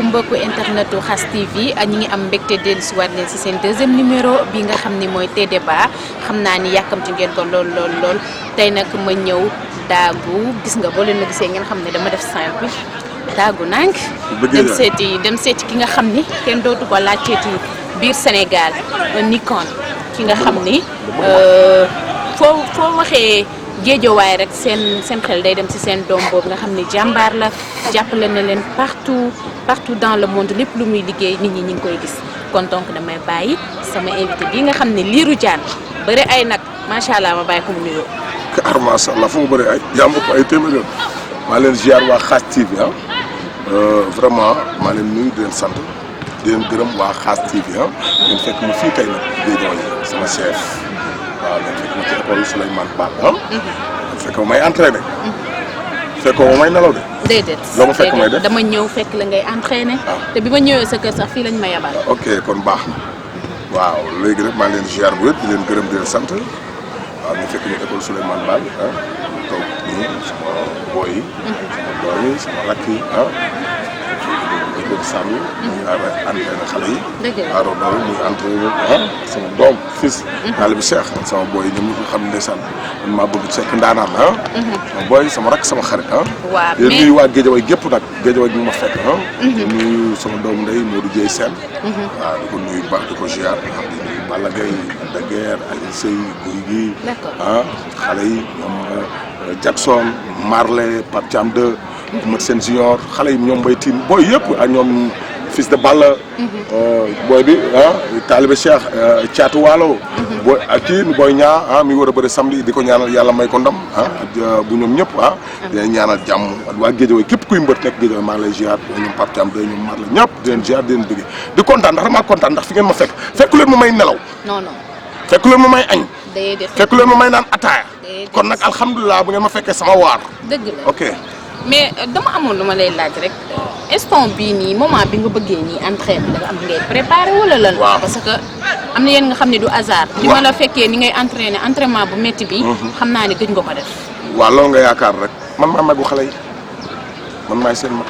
asalaamaaleykum mbokku internetu Khass TV ñi ngi am mbégte dellusiwaat leen ci seen deuxième numéro bi nga xam ni mooy T-Débat xam naa ni yàkkamti ngeen ko lool tey nag ma ñëw daagu gis nga boo leen ma gisee ngeen xam ne dama def simple daagu nank dem seeti ki nga xam ni kenn dootu ko laajteeti biir Sénégal Nikon ki nga xam ni foo waxee Géejawaay rek seen xel day dem ci seen doom boobu nga xam ne jàmbaar la jàppale na leen partout dans le monde lépp lu muy liggéey nit ñi ngi koy gis kon donc damay bàyyi sama invité bi nga xam ne Lirou Diane bëri ay nag macha allah ma bàyyi ko mu nuyoo. macha allah fu mu bëri ay jàmm ko ay téeméer maa leen ziar waa Khass TV vraiment maa leen nuyu di leen sant di leen gërëm waa Khass TV ngeen fekk mu fii tey nag Géejawaay sama chef. waaw ngeen fekk ma ci école Souleymane Ba fekk ma may entraîné. fekkoo ma may nelaw de. déedéet loo ma fekk may def dama ñëw fekk la ngay entraîné. te bi ma ñëwee sa kër sax fii lañ ma yabal. ok kon baax na waaw léegi rek maa ngi leen ziar bu wér di leen gërëm di leen sant waaw ñu fekk ñu école Souleymane Ba toog nii sama boy yi. sama doom yi sama rakk yi sàmm yi. muy entraîné xale yi. dëgg la waaw loolu muy entraîné sama doom fils. daal bi Cheikh sama boy yi ñoom ñu xam ne ndeysaan man maa bëgg sekk ndaanaan sama boy sama rakk sama xarit waaw mais nuyu waa Géejawaay gépp nag Géejawaay bi ma fekk nuyu sama doom ndey Modou Dieye Sène. waaw di ko nuyu baax di ko ziar di nuyu Balla Gaye de Guerre Aliou Seye Guy gi. xale yi ñoom Jackson Marley Pape Thiam 2. Mat seen junior xale yi ñoom Mbaye Tine booy yëpp ak ñoom fils de Balla. booy bi taalibe Cheikh Thiatou Walo. booy ak kii booy ñaa mi war a bëri samedi di ko ñaanal yàlla may ko ndam bu ñoom ñëpp di leen ñaanal jàmm waa Géejawaay képp kuy mbët nekk Géejawaay maa ngi lay ziar ñoom Pape Thiam 2 ñoom Marley ñëpp di leen ziar di leen bëgg di kontaan ndax damaa kontaan ndax fi ngeen ma fekku leen ma may nelaw. non fekku leen ma may añ. déedéet fekku leen ma may naan ataaya. kon nag alhamdulilah bu ngeen ma fekkee sama waar. dëgg la ok. mais dama amoon lu ma lay laaj rek instant bii nii moment bi nga bëggee nii entraîné da nga am ngay préparé wala lan. waaw parce que am na yéen nga xam ne du hasard. li ma la fekkee ni ngay entraîné entraînement bu métti bi. xam naa ne gëj nga ko def. waaw loolu nga yaakaar rek man maa magu xale yi man maay seen mag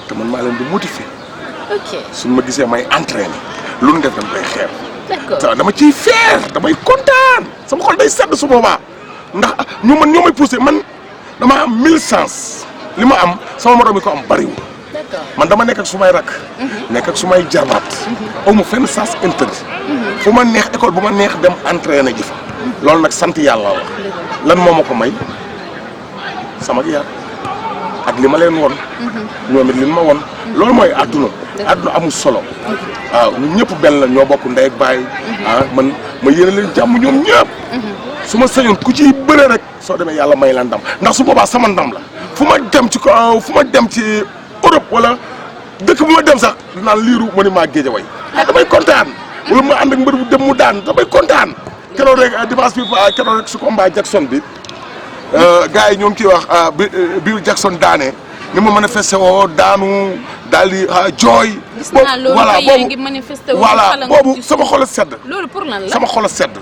te man maa leen di motiver. ok suñ ma gisee may entraîné lu nu def dama koy xeer. d'accord dama ciy fier damay kontaan sama xol day sedd su boobaa ndax ñoo may poussé man. dama am 1000 chance li ma am sama morom yi ko am bariwul man dama nekk ak su may rakk nekk ak su may jarbaat aw ma fenn sens interdit fu ma neex école bu ma neex dem entraîné ji fa loolu nag sant yàlla la lan moo ma ko may sama yar ak li ma leen won ñoom it li ma won loolu mooy àdduna amul solo waaw ñun ñëpp benn la ñoo bokk ndey ak baay man ma yéene leen jàmm ñoom ñëpp su ma sañoon ku ciy bëre rek soo demee yàlla may la ndam ndax su boobaa sama ndam la fu ma dem ci Europe wala dëkk bu ma dem sax dinaan Lirou monument Géejawaay damay kontaan wala ma ànd ak mbër bu dem mu daan damay kontaan keroog rek dimanche bi keroog rek su combat Jackson bi gars yi ñoo ngi ciy wax bi Jackson daanee ni ma manifesté woo daanu daal di jooy. gis naa loolu ngi manifesté woo boobu sama xol a sedd. loolu pour lan la sama xol a sedd.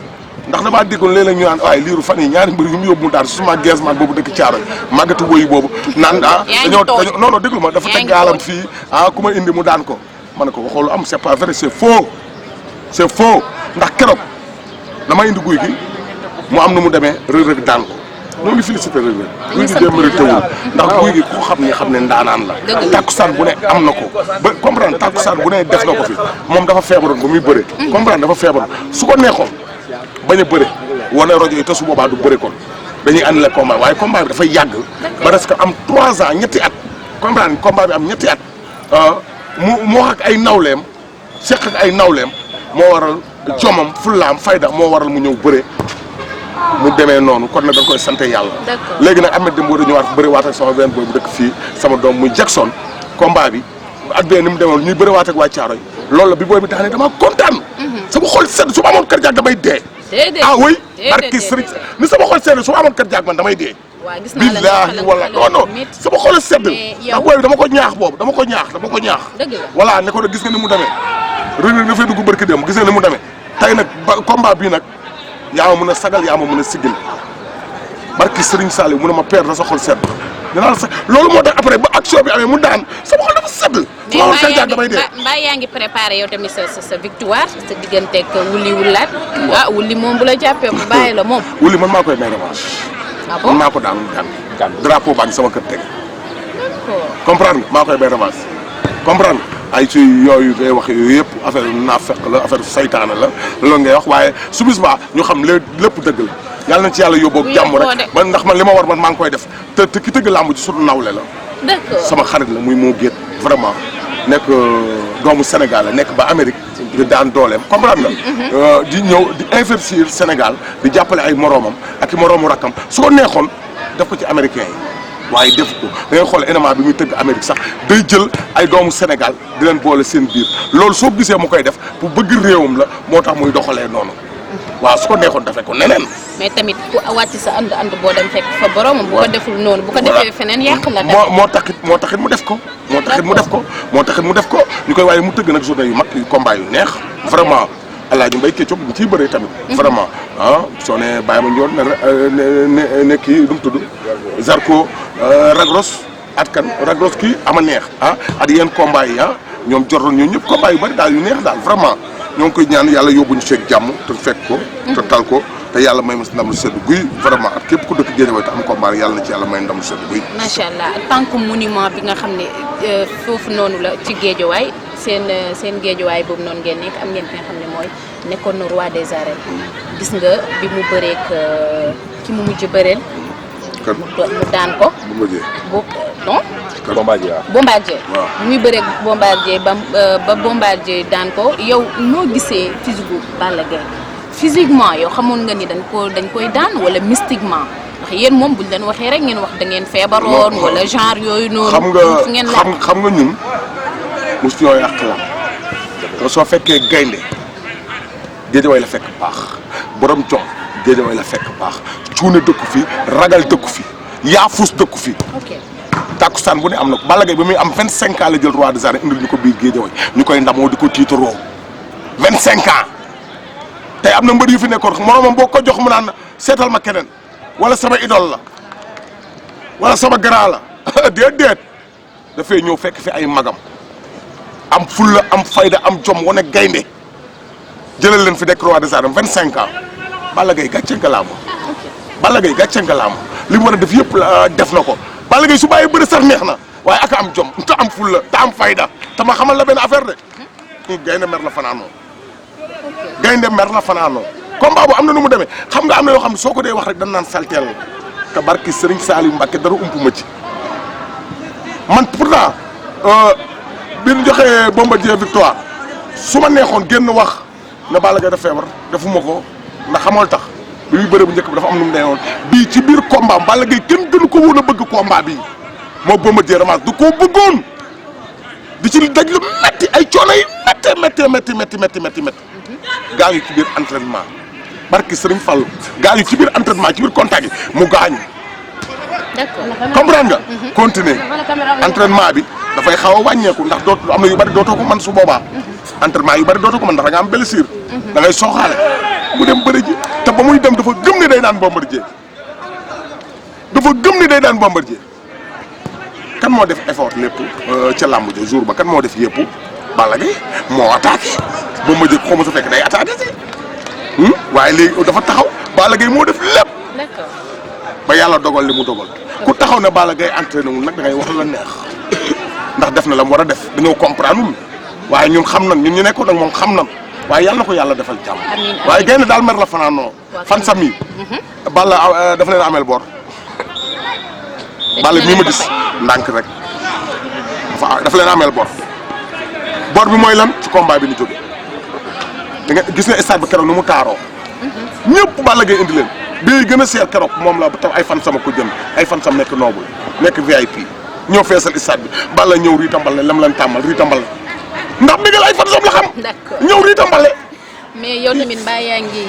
ndax damaa déggoon léeg-léeg ñu naan waaye Lirou fan yi ñaari mbir yu mu yóbbu mu daan suma gazman boobu dëkk Thiaroye màggatu woyu boobu naan dañoo non déglu ma dafa teg gaalam fii ku ma indi mu daan ko ma ne ko waxoo lu am c'est pas vrai c'est faux ndax keroog dama indi guy gi mu am nu mu demee Reug daan ko ñoo ngi félicité Reug guy gi dee mérité wul ndax guy gi ko xam ne ndaanaan la tàkkusaan bu ne am na ko ba comprendre tàkkusaan bu ne def na ko fi moom dafa feebaroon ba muy bëre comprendre dafa feebaroon su ko neexoon bañ a bëre wane rajo yi te su boobaa du bëre kon dañuy annulé combat waaye combat bi dafay yàgg ba parce que am 3 ans ñetti at comprendre combat bi am ñetti at mu wax ak ay nawleem seq ak ay nawleem moo waral jomam fullaam fayda moo waral mu ñëw bëre mu demee noonu kon nag dañ koy sant yàlla. léegi nag Ahmed Demba dañu waat bëri waat ak sama benn boy bu dëkk fii sama doom muy Jackson combat bi at bee ni mu demoon ñuy bëri waat ak waa Thiaroye loolu la bi booy bi daanee damaa kontaan. sama xol sedd su ma amoon kër jaag damay dee. oui barki sëriñ ni sama xol sedd su ma amoon kër jaag man damay dee. waaw gis naa la billaahi wala non sama xol sedd ndax booy bi dama ko ñaax boobu dama ko ñaax. dëgg la voilà ne ko gis nga ni mu demee Reug dafay dugg barki dem gis nga ni mu demee tey nag combat bii nag yaa ma mën a sagal yaa ma mën a sigil barki Serigne Saliou mu ne ma père da sa xol sedd dinaa la sax loolu moo tax après ba action bi amee mu daan sama xol dafa sedd. su ma woon seen damay dee mbaa yaa ngi préparé yow tamit sa victoire sa digganteeg wuli wulaat. wuli moom bu la jàppee bu bàyyi la moom. wuli man maa koy may revanche. ah bon man maa ko daan drapeau baa ngi sama kër teg. comprendre nga maa koy may revanche comprendre nga ay ci yooyu ngay wax yooyu yëpp affaire naafeq la affaire saytaane la loolu ngay wax waaye su bis baa ñu xam lépp dëgg la yàlla na ci yàlla yóbboo jàmm rek man ndax man li ma war man maa ngi koy def te ki tëgg làmb ci suñu nawle la. d'accord sama xarit la muy moo géet vraiment nekk doomu Sénégal la nekk ba Amérique di daan dooleem comprendre nga. di ñëw di investir Sénégal di jàppale ay moroomam ak i moroomu rakkam su ko neexoon def ko ci américain yi waaye def ko da ngay xool élément bi muy tëgg Amérique sax day jël ay doomu Sénégal di leen boole seen biir loolu soo gisee mu koy def pour bëgg réewam la moo tax muy doxalee noonu waaw su ko neexoon defee ko neneen. mais tamit ku wàcc sa ànd boo dem fekk fa boromam. bu ko deful noonu bu ko defee feneen yàq la. moo taxit mu def ko. moo taxit mu def ko ñu koy waaye mu tëgg nag journée yu mag yu combat yu neex. vraiment Alaaji Mbaye Ketchup ñu ciy bëree tamit. vraiment soo nee Baye Ma Ndione ne kii nu mu tudd Zarko Ragros Ragros kii ama neex ak yenn combat yi ñoom jorroon ñoom ñëpp combat yu bari daal yu neex daal vraiment. ñoo ngi koy ñaan yàlla yóbbuñu seeg jàmm te fekk ko te tal ko te yàlla may ma si ndam lu sedd guy vraiment ak képp ku dëkk Guédiawaye te am combat yàlla na ci yàlla may ndam lu sedd guy. macha allah en tant que monument bi nga xam ne foofu noonu la ci Guédiawaye seen Guédiawaye boobu noonu ngeen nekk am ngeen ki nga xam ne mooy nekkoon na roi des arènes gis nga bi mu bëreek ki mu mujj bëreel. mu daan ko. non. Bombardier waaw muy bëreeg Bombardier ba Bombardier daan ko yow noo gisee physique bu Balla Gaye physiquement yow xamoon nga ni dañ koy daan wala mystiquement ndax yéen moom buñ leen waxee rek ngeen wax da ngeen feebaroon wala genre yooyu noonu. xam nga ñun mosu ñoo yàq la te soo fekkee gaynde Guédiawaye la fekk baax borom jom Guédiawaye la fekk baax cuune dëkku fi ragal dëkku fi yaafus dëkku fi. tàkkusaan bu ne am na ko Balla Gaye ba muy am 25 ans la jël roi des arènes indil ñu ko biir Guédiawaye ñu koy ndamoo di ko tiitaroo 25 ans tey am na mbër yu fi nekkoon moromam boo ko jox mu naan seetal ma keneen wala sama idole la wala sama grand la déedéet dafay ñëw fekk fi ay magam am fulla am fayda am jom wane gaynde jëlal leen fi nekk roi des arènes 25 ans Balla Gaye gàcce ngalaama Balla Gaye gàcce ngalaama li mu war a def yëpp def na ko. Balla Gaye su bàyyi bëri sax neex na waaye aka am jom te am fulla te am fayda te ma xamal la benn affaire de gaynde mer la fanaanoo gaynde mer la fanaanoo combat bu am na nu mu demee xam nga am na yoo xam ne soo ko dee wax rek dañ naan salteel la te barki Serigne Saliou Mbacké dara ump ma ci man pourtant bi ñu joxee Bombardier victoire su ma neexoon génn wax ne Balla Gaye da feebar defuma ko ndax xamal tax bi muy bëre bu njëkk bi dafa am nu mu demee woon bii ci biir combat Balla Gaye kenn gënu ko woon a bëgg combat bii moo Bombardier ramas du koo bëggoon di ci daj lu metti ay coono yi métti gaa yu ci biir entraînement barki Serigne Fallou gaa yu ci biir entraînement ci biir contact yi mu gaañu. d'accord comprendre nga. continuer entraînement bi dafay xaw a wàññeeku ndax dootu am na yu bari dootoo ko mën su boobaa. entraînement yu bari dootoo ko mën ndax da nga am blessure. da ngay sooxaale mu dem bëri ji te ba muy dem dafa gëm ne day daan Bombardier kan moo def effort lépp ca làmb ja jour ba kan moo def yëpp Balla Gaye moo attaqué Bombardier xaw ma su fekk day attaqué waaye léegi dafa taxaw Balla Gaye moo def lépp. d'accord ba yàlla dogal li mu dogal ku taxaw ne Balla Gaye entraîné wul nag da ngay wax la neex ndax def na la mu war a def dañoo comprendre waaye ñun xam nañ ñun ñu nekkoon nag moom xam nañ waaye yàlla na ko yàlla defal jàmm. amiin waaye génn daal mer la fanaanoo fan sam yi Balla dafa leen ameel bor. Balla mii ma gis ndànk rek dafa leen ameel bor bi mooy lan ci combat bi ni jóge da nga gis nga stade bi keroog nu mu taaroo ñëpp Balla Gaye indi leen bii gën a seer keroog moom la tam ay fan sama ko jënd ay fan sam nekk noble nekk VIP ñëw feesal stade bi Balla ñëw riitambal lam leen tàmmal riitambal ndax digal ay fan sam la xam ñëw riitambale mais yow tamit mbaa yaa ngi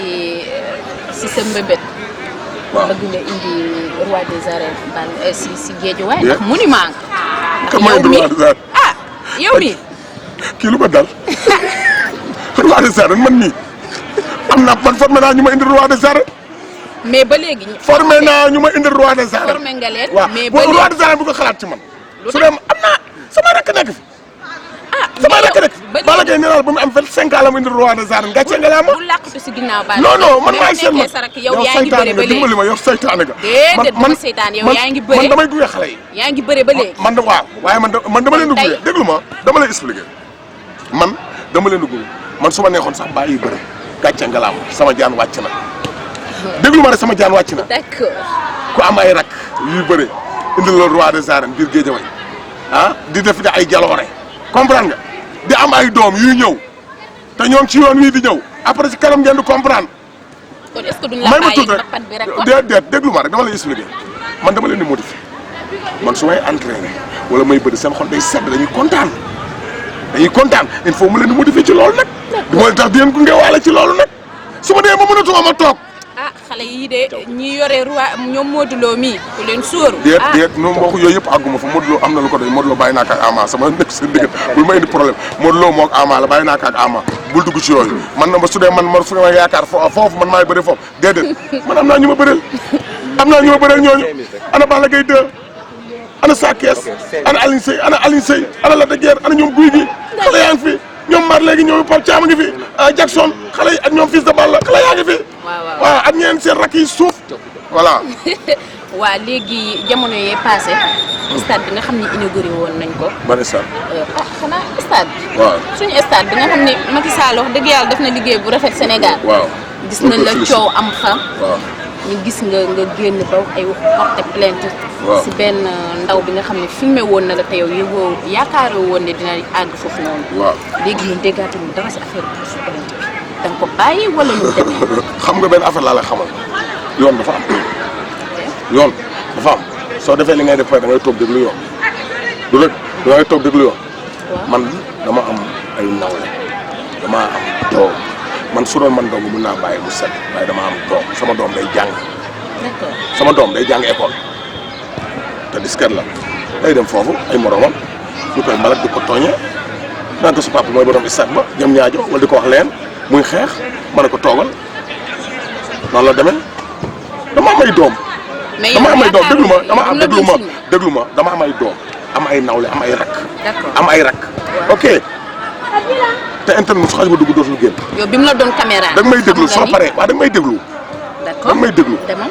si sa mbébét waaw bëgg nga indi roi des arènes si Guédiawaye ndax monument nga kan ma indi roi des arènes yow mi kii lu ma dal roi des arènes man nii am naa man formé naa ñu ma indi roi des arènes mais ba léegi. formé naa ñu ma indi roi des arènes. formé nga leen. mais ba léegi roi des arènes bu ko xalaat ci man. su dee am naa sama rakk nekk fi. sama rakk nekk fi. Balla Gaye nee naa la ba mu am 25 ans la mu indi roi des arènes gàcce nga laa ma. bu làqatu si ginnaaw Balla. non man maay seen man yow yaa ngi bëre ba léegi dimbali ma yow saytaane nga. déedéet man saytaan yow yaa ngi bëre man damay gunge xale yi. yaa ngi bëre ba léegi. man waaw waaye man dama leen di gunge déglu ma dama lay expliquer man dama leen di gunge man su ma neexoon sax bàyyi bëre gàcce nga laa ma sama jaan wàcc na déglu ma rek sama jaan wàcc na. d'accord ku am ay rak yuy bëre indil la roi des arènes biir Guédiawaye di def ay jaloore comprendre nga di am ay doom yuy ñëw te ñoom ci yoon wii di ñëw après ci kanam ngeen di comprendre. kon est-ce que duñ la bàyyi mbapat bi rek kon déedéet déglu ma rek dama lay expliquer man dama leen di modifier man su may entraîné wala may bëri seen xol day sedd dañuy kontaan il faut mu leen di modifier ci loolu nag. mooy tax di leen gunge waale ci loolu nag su ma dee ba mënatuma ma toog. xale yii de ñi yore roi ñoom Modou Lo mii ku leen sóoru. déet ñoom mbokk yooyu yëpp àgguma fa Modou Lo am na lu ko doy Modou Lo bàyyi naa ko ak Ama sama nekk seen diggante bul ma indi problème Modou Lo moo ak Ama la bàyyi naa ko ak Ama bul dugg ci yooyu man na ma su dee man fu ma yaakaar foofu man maay bëri foofu déedéet man am naa ñu ma bëreel ñooñu ana Balla Gaye 2 ana Sa Thiès ana Alioune Seye ana Lac de Guiers ana ñoom Gouye Gui xale yaa ngi fi ñoom Mar léegi ñoom Pape Thiam a ngi fi Jackson xale yi ak ñoom Fils de Balla xale yaa ngi fi. waaw ak ñeen seen rakk yi suuf voilà. waa léegi jamono yee passé stade bi nga xam ne inauguré woon nañ ko. ban stade. xanaa stade bi. waaw suñu stade bi nga xam ne Macky Sall wax dëgg yàlla def na liggéey bu rafet Sénégal. waaw gis nañ la coow am fa. waaw ñu gis nga génn ba wax ay porte plainte. waaw si benn ndaw bi nga xam ne filmé woon na la te yow yëgoo yaakaaroo woon ne dina àgg foofu noonu. waaw léegi ñun déggaatuñu dara si affaire porte plainte bi da nga ko bàyyi wala ñu demee. xam nga benn affaire laa lay xamal yoon dafa am yoon dafa am soo defee li ngay def da ngay toog déglu yoon du rek da ngay toog déglu yoon. man dama am ay nawle dama am doom man su doon man dong mën naa bàyyi mu set waaye dama am doom sama doom day jàng. d'accord sama doom day jàng école te disquette la day dem foofu ay moromam ñu koy mbalak di ko tooñee naan ko su papa mooy borom stade ba jëm ñaajo wala di ko wax leen muy xeex ma ne ko toogal noonu la demee dama am ay doom. dama am ay doom déglu ma dama am ay doom am ay nawle am ay rakk. am ay rakk. ok te internet su xaj ba dugg dootul génn. yow bi mu la doon caméra. da nga may déglu soo paree waaw da nga may déglu. d'accord da nga may déglu. demal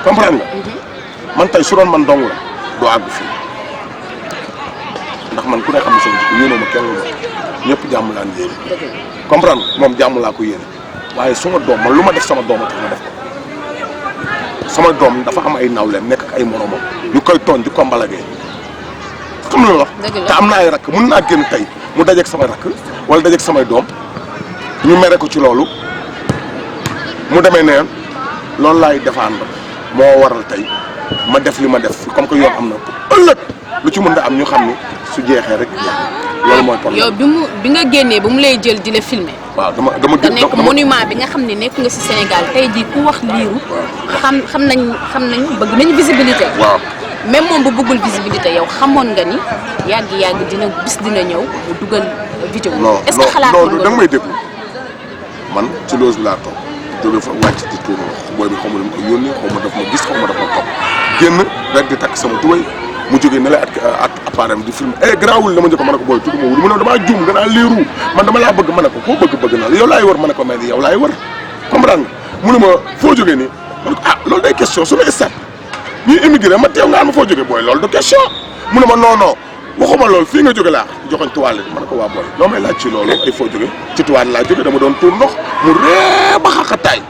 comprendre nga. man tey su doon man dong la doo àgg fii ndax man ku ne xam ne sama jikko yéenoo ma kenn lu ma ñëpp jàmm laa yéene. comprendre nga moom jàmm laa ko yéene waaye suma doom man lu ma def sama doom a tax ma def ko sama doom dafa am ay nawle nekk ak ay moromam ñu koy tooñ di ko mbalagee xam nga lu wax te am na ay rakk mun naa génn tey mu dajeeg samay rakk wala dajeeg samay doom ñu mere ko ci loolu mu demee neen loolu laay défendre moo waral tey ma def li ma def comme que yoon am na ëllëg lu ci mën a am ñu xam ni su jeexee rek loolu mooy problème. yow bi nga génnee ba mu lay jël di la filmer. waaw dama nga nekk monument bi nga xam ne nekk nga ci Sénégal tey jii ku wax liiru. xam nañ bëgg nañu visibilité. waaw même moom bu bëggul visibilité yow xamoon nga ni yàgg dina bis dina ñëw mu dugal vidéo. est-ce que xalaat non da nga may déglu man ci loose bi laa toog jóge fa wàcc di tuur booy bi xaw ma dama ko yónnee xaw ma daf ma gis xaw ma daf ma topp génn rek di takk sama tubay mu jógee ne la at appareil di film grawul dama njëkk ma ne ko booy tudd ma wul mu ne damaa juum gannaaw liiru man dama laa bëgg ma ne ko koo bëgg na la yow laay wër ma ne ko mais yow laay wër comprendre nga mu ne ma foo jógee nii ma ne ko loolu day question su ma estat ñuy immigré ma teew nga am ma foo jógee booy loolu du question mu ne ma non waxuma loolu fii nga jóge laa joxoñ tuwaale ma ne ko waa booy loo may laaj ci loolu ay foo jóge ci tuwaale laa jóge dama doon tuur ndox mu ree ba xaqataay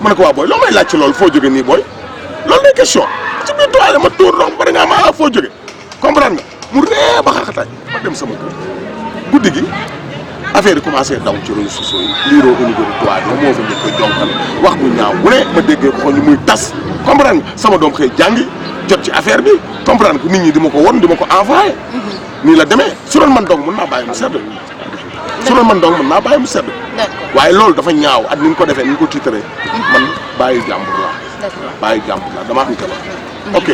ma ne ko waa booy loo may laaj ci loolu foo jóge nii booy loolu day question ci biir tuwaale ma tuur ndox bari nga ma foo jóge comprendre nga mu ree ba xaqataay ma dem sama kër guddi gi affaire yi commencé daw ci réseaux sociaux yi liiroo au niveau de tuwaale moo fa njëkk a jonkal wax bu ñaaw bu ne ma déggee ko ñu muy tas comprendre nga sama doom xëy jàngi jot ci affaire bi comprendre que nit ñi di ma ko won di ma ko envoyé nii la demee su doon man dong mën naa bàyyi mu sedd su doon man dong mën naa bàyyi mu sedd waaye loolu dafa ñaaw ak ni ñu ko defee ni ñu ko tiitaree man bàyyi jàmbur laa bàyyi jàmbur laa dama am jabar ok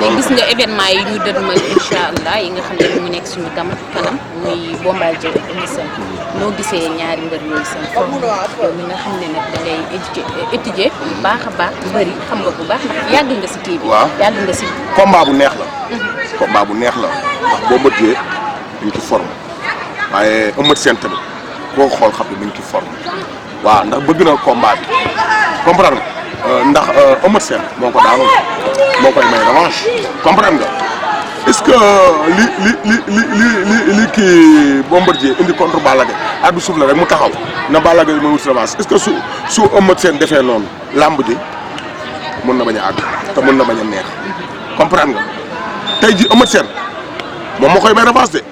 léegi gis nga événement yi ñu dëdmal incha allah yi nga xam ne mu nekk suñu kanam muy Bombardier ak Eumeu Sène noo gisee ñaari mbër yooyu seen forme yow mi nga xam ne nag da ngay étudier bu baax a baax bëri xam nga bu baax ndax yàgg nga si kii bi. waaw yàgg nga si. combat bu neex la. combat bu neex la ndax Bombardier mi ngi ci forme waaye Eumeu Sène tamit koo xool xam ne mi ngi ci forme waaw ndax bëgg na combat bi comprendre nga ndax Eumeu Sène moo ko daanu moo koy may revanche comprendre nga est-ce que li kii Bombardier indi contre Balla Gaye at bi suuf la rek mu taxaw na Balla Gaye mooy wut revanche est-ce que su Eumeu Sène defee noonu làmb ji mën na bañ a àgg te mën na bañ a neex comprendre nga tey ji Eumeu Sène moom moo koy may revanche de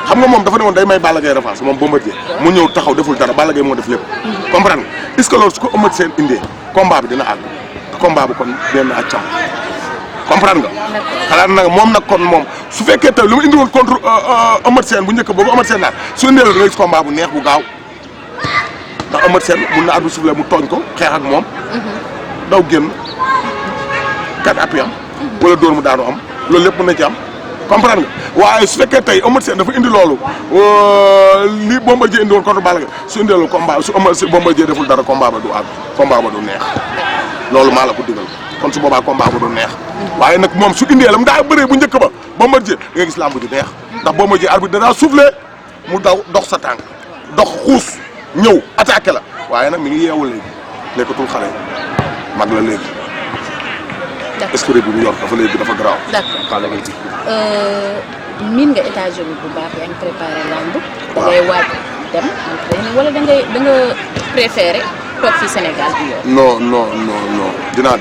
xam nga moom dafa ne woon day may Balla Gaye revanche moom Bombardier mu ñëw taxaw deful dara Balla Gaye moo def lépp comprendre nga est-ce que loolu su ko Eumeu Sène indee combat bi dina àgg te combat bi kon benn accam comprendre nga xalaat na moom nag kon moom su fekkee tey lu mu indi woon contre Eumeu Sène bu njëkk boobu Eumeu Sène daal su indee la da ngay gis combat bu neex bu gaaw ndax Eumeu Sène mun na arbitre soufflé mu tooñ ko xeex ak moom daw génn kat appi am wala dóor mu daanu am loolu lépp mën na ci am comprendre nga waaye su fekkee tey Eumeu Sène dafa indi loolu li Bombardier indi woon contre Balla Gaye su indee loolu combat su Bombardier deful dara combat ba du àgg combat ba du neex loolu maa la ko digal kon su boobaa combat ba du neex waaye nag moom su indee lam daa bëree bu njëkk ba Bombardier da nga gis lamb ji neex ndax Bombardier arbitre danaa soufflé mu daw dox sa tànk dox xuus ñëw attaqué la waaye nag mi ngi yeewu léegi nekkatul xale mag la léegi esprit bi mu yor dafa léegi dafa garaaw. d'accord xale ngay ji. miin nga États-Unis bu baax yaa ngi préparé lamb. da ngay waaj dem entraîner wala da nga préféré toog fii Sénégal bi yow. non dinaa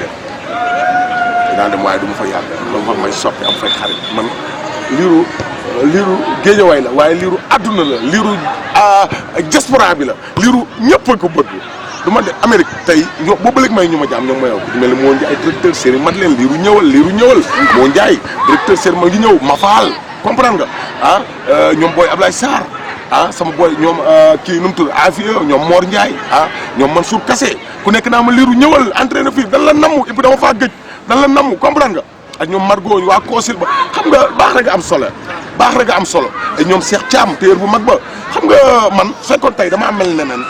dem waaye du ma fa yàgg dama fa may soppi am fay xarit man liiru géejawaay la waaye liiru adduna la liiru diaspora bi la liiru ñëpp a ko bëgg du ma de Amérique tey ñoo boobu léegi may ñu ma jaam ñoom mayoo ko mel ni moo Ndiaye directeur série mat leen liiru ñëwal moo Ndiaye directeur série ma ngi ñëw ma faal comprendre nga ñoom booy Ablaye Sarr sama booy ñoom kii nu mu tudd Afia ñoom Mor Ndiaye ñoom Mansour Kassé ku nekk naa ma liiru ñëwal entraîné fii dan la namm et puis dama faa gëj dan la namm comprendre nga ak ñoom Margot waa Koosil ba xam nga baax rek am solo et ñoom Cheikh Thiam téer bu mag ba xam nga man fekkoon tey dama mel neneen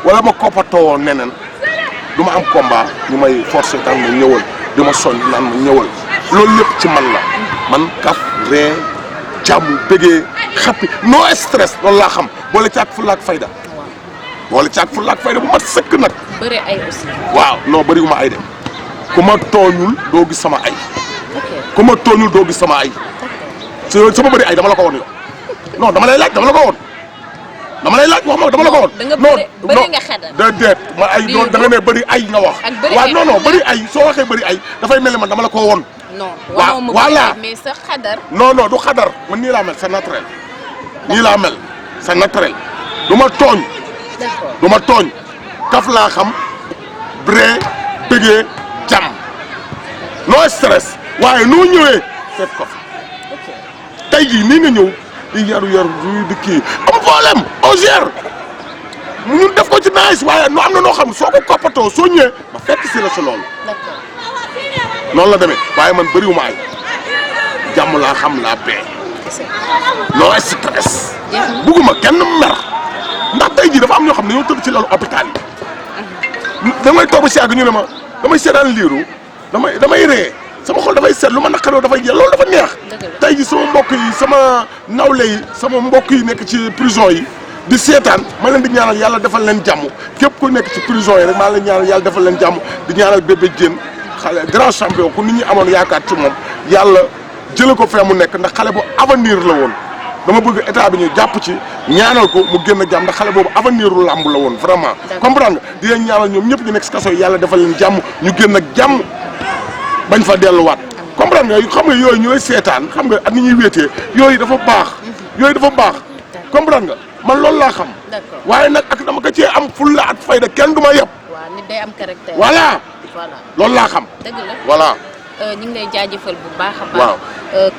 wala ma koppatoo woon neneen du ma am combat ñu may forcer tan ma ñëwal di ma soñ naan ma ñëwal loolu lépp ci man la man kaf ree jàmm bëggee xappi no stress loolu laa xam boole caag fulla ak fayda bu mat sëkk nag bëre ay aussi. waaw non bëriwuma ay de ku ma tooñul doo gis sama ay ku ma tooñul doo gis sama ay sama bëri ay dama la ko woon yow non dama lay laaj dama la ko woon wax ma dama la ko woon. da nga bëri nga xadar. déedéet ma ay doon da nga ne bëri ay nga wax. ak bëri waaw non bëri ay soo waxee bëri ay dafay mel ni man dama la ko woon. non waaw voilà mais sa xadar. non du xadar man nii laa mel c'est naturel. nii laa mel c'est naturel du ma tooñ. d'accord du ma tooñ kaf laa xam bré bëggee jàmm no stress waaye noo ñëwee fekk ko tey jii nii nga ñëw di yaru di kii am problème au gère ñun def ko ci nice waaye no am na noo xam ne soo ko koppatoo soo ñëwee ma fekk si la si loolu d'accord noonu la demee waaye man bëriwuma ay jàmm laa xam laa paix no stress bugguma kenn mer ndax tey jii dafa am ñoo xam ne ñoo tëdd ci lalu hôpital yi damay toog ba si àgg ñu ne ma damay seetaan liiru damay ree sama xol dafay seet lu ma naqaroo dafay jeex loolu dafa neex tey ji sama mbokk yi sama nawle yi sama mbokk yi nekk ci prison yi di seetaan ma leen di ñaanal yàlla defal leen jàmm képp ku nekk ci prison yi rek maa leen ñaanal yàlla defal leen jàmm di ñaanal bébé Diène xale grand champion ku nit ñi amoon yaakaar ci moom yàlla jële ko fee mu nekk ndax xale bu avenir la woon dama bëgg état bi ñu jàpp ci ñaanal ko mu génn jàmm ndax xale boobu avenir u làmb la woon vraiment comprendre nga di leen ñaanal ñoom ñëpp ñu nekk si kaso yi yàlla defal leen jàmm ñu génn ak jàmm bañ fa delluwaat comprendre nga xam nga yooyu ñu lay seetaan xam nga ak ni ñuy wéetee yooyu dafa baax comprendre nga man loolu laa xam waaye nag ak dama ko cee am fulla ak fayda kenn du ma yeb waaw nit day am caractère voilà loolu laa xam dëgg la voilà ñu ngi lay jaajëfal bu baax a baax. waaw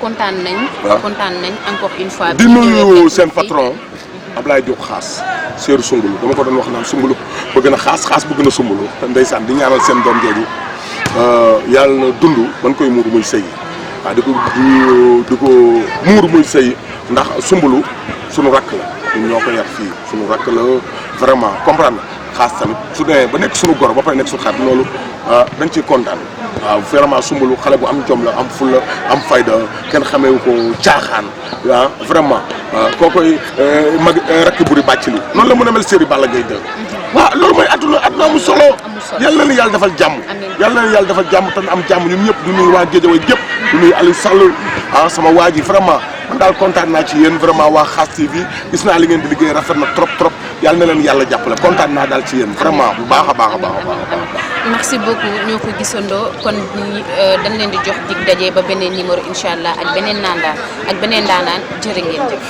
kontaan nañ. kontaan nañ encore une fois. di nuyu seen patron Ablaye Diop xaas Seydou Soungulu dama ko doon wax naan Soungulu bëgg na xaas bëgg na Soungulu te ndeysaan di ñaanal seen doom jooju yàlla na dund ban koy muur muy sëy waaw di ko muur muy sëy ndax Soumboulou sunu rakk la ñun ñoo ko yar fii sunu rakk la vraiment comprendre xaas tamit su demee ba nekk sunu goro ba pare nekk sunu xarit loolu dañ ciy kontaan waaw vraiment Soumboulou xale bu am jom la am fulla am fayda kenn xameewu ko caaxaan vraiment kookoy mag rakki buri bàcc li noonu la mën a mel série Balla Gaye 2 waaw loolu mooy adduna amu solo yàlla na yàlla defal jàmm yàlla na yàlla defal jàmm te am jàmm ñun ñëpp du nuyu waa Guédiawaye gépp du nuyu Aliou Sall sama waa ji vraiment man daal kontaan naa ci yéen vraiment waa Khass TV gis naa li ngeen di liggéey rafet na trop trop yàlla na leen yàlla jàppale kontaan naa daal ci yéen vraiment bu baax a baax a baax a baax. merci beaucoup ñoo ko gisandoo kon dañ leen di jox dig daje ba beneen numéro incha allah ak beneen naandaan ak beneen daanaan jërë ngeen jëf.